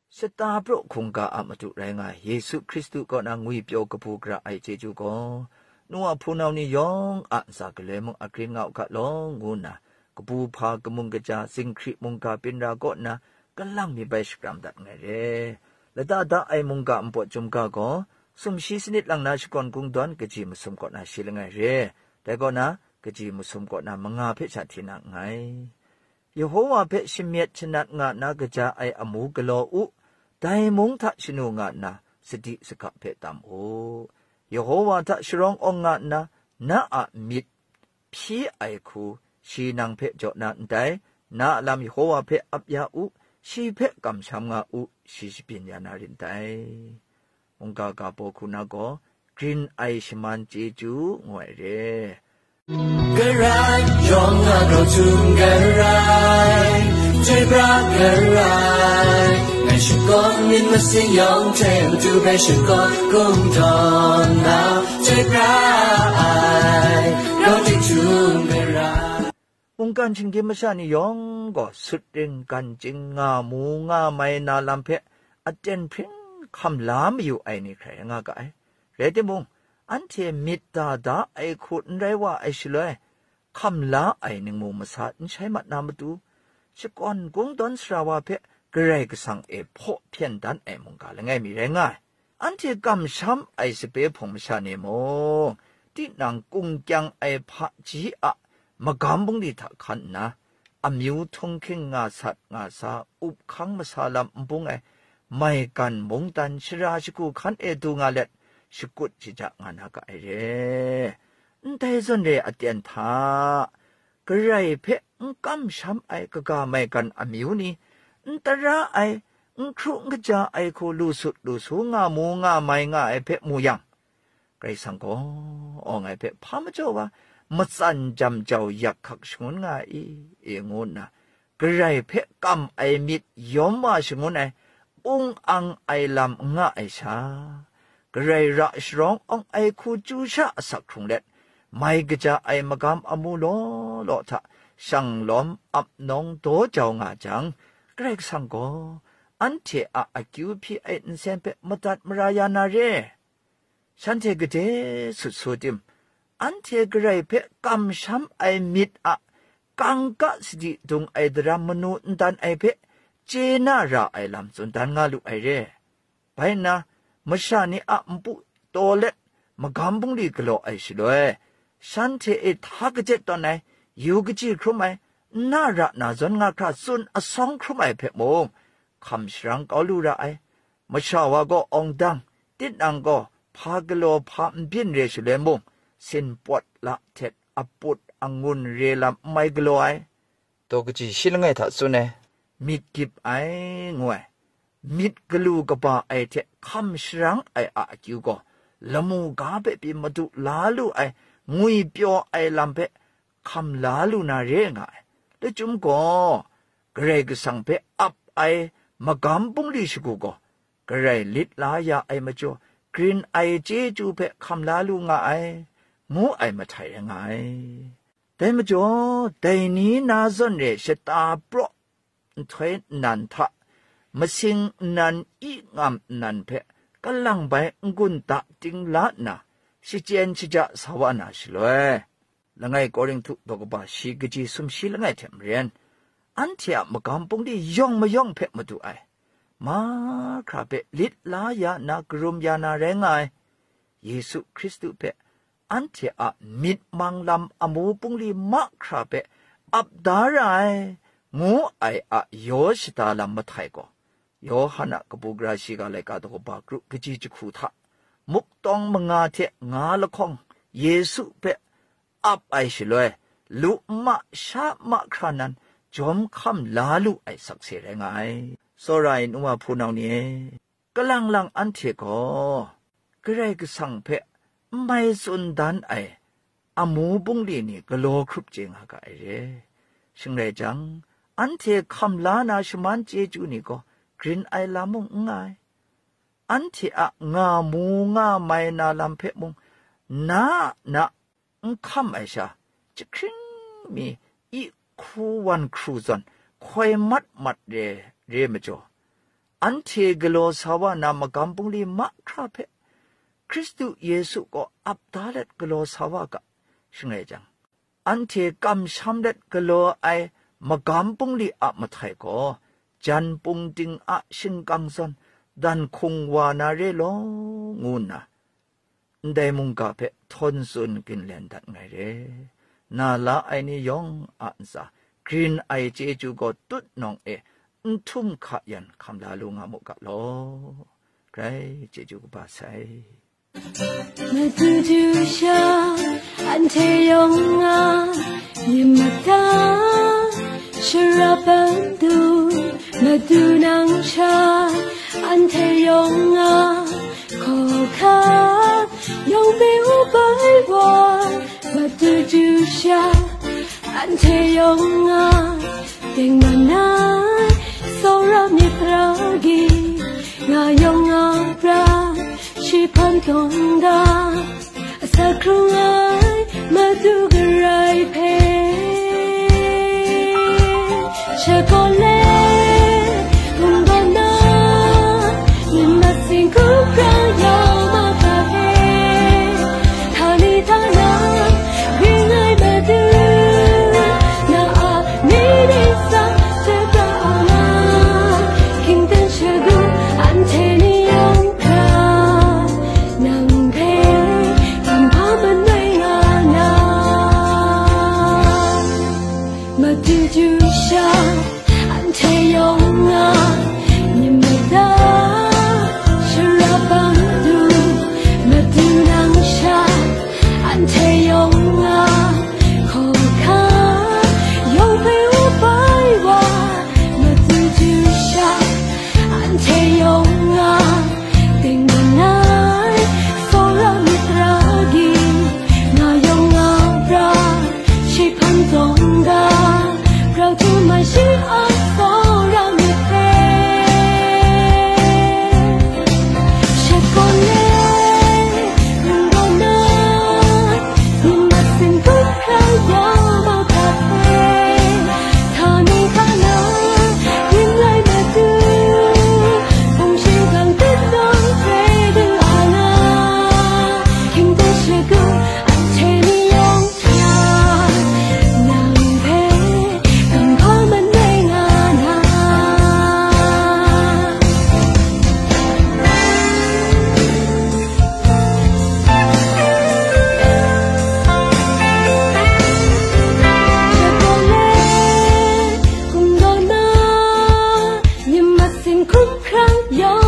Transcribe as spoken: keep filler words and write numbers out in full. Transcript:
Shata praw hkungga a Madu rai nga ai Yesu Hkristu kaw na ngwipyaw kabu gara ai chyeju gaw, nu a hpunau ni yawng a ntsa galoi mung agrin nga u ga law, ngu nna, kabu hpa, kamung kaja, zinghkri mungga byin ra kaw nna, kalang mi bai shakram dat nngai re. Lada da ai mungga npawt chyum ga gaw, sumshi sanit lang na shakawn kungdawn kaji masum kaw na shi langai re. Dai kaw na, kaji masum kaw na manga hpe sha hti na nngai. Yehowa hpe shamyet shanat nga na kaja ai amu galaw u, dai mung hta shanu nga nna sadi saga hpe tam u. Yehowa hta sharawng awng nga nna, na a myit hpyi ai hku shi nang hpe jaw na ndai, na a lam Yehowa hpe ap ya u, shi hpe kamsham nga u, shi shabyin ya na rin dai. Mungga ga baw hku na gaw, grin ai shaman chyeju ngu ai re. Karai, yawng a grau htum karai, chyoi pra karai, ngai shakawn myit masin yawng hte Madu hpe shakawn kungdawn na, chyoi pra ai, grau htum karai. Mungkan shinggyim masha ni yawng gaw sut ring gan chying nga mu nga mai na lam hpe aten hpring hkam la mayu ai ni hkrai nga ga ai. Rai timung, anhte myit da da ai hku n rai wa ai shaloi, hkam la ai ningmung masa n shai mat na matu, shakawn kungdawn sara wa hpe Karai Kasang e hpaw hpyen dan ai mungga langai mi rai nga ai. Anhte kamsham ai sape hpawng masha ni mung, tinang kungkyang ai hpaji a magam bungli hta hkan nna, amyu htunghking nga sat nga sa, up hkang masa lam n bung ai, maigan mungdan shara shagu hkan e du nga let, shakut shaja nga na ga ai re. Ndai zawn re aten hta, Karai hpe n kamsham ai kaga maigan amyu ni, n tara ai, n hkru n kaja ai hku lu sut lu su nga mu nga mai nga ai hpe mu yang, Karai Kasang gaw, awng ai hpe hpa majaw wa, matsan jam jau yak hkak shangun nga ai i, e ngu nna, Karai hpe kam ai myit yawm wa shangun ai, ung ang ai lam n nga ai sha, Karai ra sharawng awng ai hku chyu sha asak hkrung let, mai kaja ai magam amu law law hta shang lawm ap nawng daw jau nga jang, Karai Kasang gaw anhte a akyu hpyi ai nsen hpe madat mara ya na re. Shanhte gade sut su tim, anhte Karai hpe kamsham ai myit a kangka sadi dung ai daram manu n dan ai hpe chye na ra ai lam tsun dan nga lu ai re. Bai nna, masha ni a npu taw let magam bungli galaw ai shaloi, shanhte e hta kajet tawn ai, yu kaji hkrum ai, n na ra na zawn nga hkra tsun asawng hkrum ai hpe mung, hkam sharang kau lu ra ai. Masha wa gaw awng dang, tinang gaw hpa galaw hpa n byin re shaloi mung, sin pawt la htet aput angun re lam n mai galaw ai. Daw kaji shi langai hta tsun ai, myit gyip ai, ngu ai, myit galu kaba ai hte hkam sharang ai a akyu gaw, lamu ga hpe pyi madu la lu ai, ngwipyaw ai lam hpe hkam la lu na re nga ai. Lachyum gaw, Karai Kasang hpe ap ai magam bungli shagu gaw, Karai lit la ya ai majaw, grin ai chyeju hpe hkam la lu nga ai, ngu ai mahtai rai nga ai. Dai majaw, dai ni na zawn re shata praw nhtoi nnan hta, masing nnan i ngam nnan hpe kalang bai n-gun da ting la nna, shachyen shaja sa wa na shaloi, langai Korinhtu daw kaba shi kaji sumshi langai hte maren, anhte a magam bungli yawng mayawng hpe madu ai, mahkra hpe lit la ya nna karum ya na rai nga ai, Yesu Hkristu hpe anhte a myit mang lam amu bungli mahkra hpe ap da ra ai, ngu ai a yaw shada lam mahtai gaw, Yawhan a kabu gara shiga laika daw kaba kru kaji jahku hta, muktawng manga hte nga lahkawng Yesu hpe ap ai shaloi, lu nma sha mahkra nan jawm hkam la lu ai sakse rai nga ai. Tsawra ai nu wa hpunau ni e, kalang lang anhte gaw Karai Kasang hpe n mai tsun dan ai amu bungli ni galaw hkrup chye nga ga ai re. Shing rai jang, anhte hkam la na shaman chyeju ni gaw grin ai lam mung n nga ai. Anhte a nga mu nga mai na lam hpe mung na na n hkam ai sha, jahkring mi i hku wan hkru zawn hkoi mat mat re, re majaw, anhte galaw sa wa na magam bungli mahkra hpe Hkristu Yesu gaw ap da let galaw sa wa ga, shing rai jang, anhte kamsham let galaw ai magam bungli a mahtai gaw, jan pung ting a shingkang zawn dan hkung wa na re law, ngu nna, ndai mungga hpe htawn tsun ginlen dat ngai re. Na la ai ni yawng a ntsa, grin ai chyeju gaw tutnawng e n htum hka yan hkam la lu nga mu ga law. Grai chyeju kaba sai. Madu du sha, anhte yawng a myit mada, shara ban du, madu nang sha, anhte yawng a hkawhkam yawng hpe u bai wa, madu du sha, anhte yawng a tengman ai, tsawra myit pra gi, nga yawng nga pra, shi hpan tawn ga, asak hkrung ai Madu Karai hpe. Shakawn le, hkum gawn na, myit masin hkum hkrang yawng mahkra hpe, htani htana, ring ai Madu, na a myit ningsang, jahpra a nga, hkyingdan shagu, anhte ni yawng hkra, nang hpe kamhpa manoi nga na. Madu du sha, anhte yawng a myit mada, shara ban du, madu nang sha, anhte yawng a hkawhkam yawng hpe u bai wa, madu du sha, anhte yawng a tengman ai, tsawra myit pra gi, nga yawng nga pra, shi hpan tawn ga, grau htum ai shi a tsawra myit hpe. Shakawn le, hkum gawn na, myit masin hkum hkrang yawng mahkra hpe, htani htana, ring ai Madu, hpung shingkang tutnawng hpe du a nga, hkyingdan shagu, anhte ni yawng hkra, nang hpe kamhpa manoi nga na. Shakawn le, hkum gawn na, myit masin hkum hkrang yawng